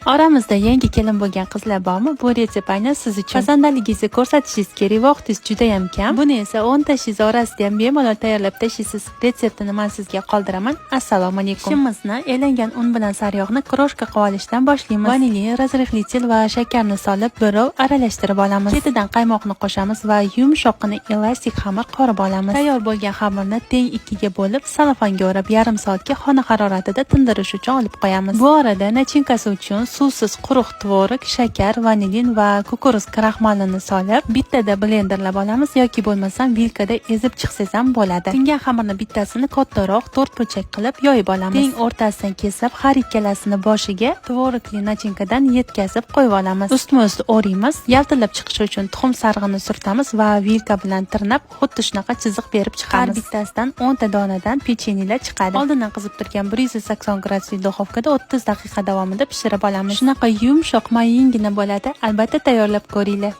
Oramizda yangi kelin bo'lgan qizlar bormi? Bu retsept aynan siz uchun. Pazandaligingizni ko'rsatishingiz kerak, vaqtingiz juda ham kam. Buni esa 10 tashingiz orasida ham bemalol tayyorlab tashlaysiz. Retseptini men sizga qoldiraman. Assalomu alaykum. Ishimizni elangan un bilan sariyog'ni крошка qilib olishdan boshlaymiz. Vanilin, разрыхлитель va shakarni solib, birov aralashtirib olamiz. Ketidan qaymoqni qo'shamiz va yumshoqqina elastik xamir qorib olamiz. Tayyor bo'lgan xamirni teng ikkiga bo'lib, salofanga o'rab, yarim soatga xona haroratida tindirish uchun olib qo'yamiz. Bu orada начинка si uchun suvsiz quruq tvorog, shakar, vanilin va kukuruz kraxmalini solib, bittada blenderlab olamiz yoki bo'lmasam vilkada ezib chiqsangiz ham bo'ladi. Tingan xamirni bittasini kattaroq to'rt burchak qilib yoyib olamiz. Teng o'rtasidan kesib, har ikkalasini boshiga tvorogli начинка dan yetkazib qo'yib olamiz. Ustma-ust o'raymiz. Yaltillab chiqishi uchun tuxum sarig'ini surtamiz va vilka bilan tirnab, xuddi shunaqa chiziq berib chiqamiz. Har bittasidan 10 ta donadan pechenyelar chiqadi. Oldindan qizib turgan 180 gradusli duxovkada 30 daqiqa davomida pishirib olamiz. Shunaqa yumshoq, mayingina bo'ladi. Albatta tayyorlab ko'ringlar.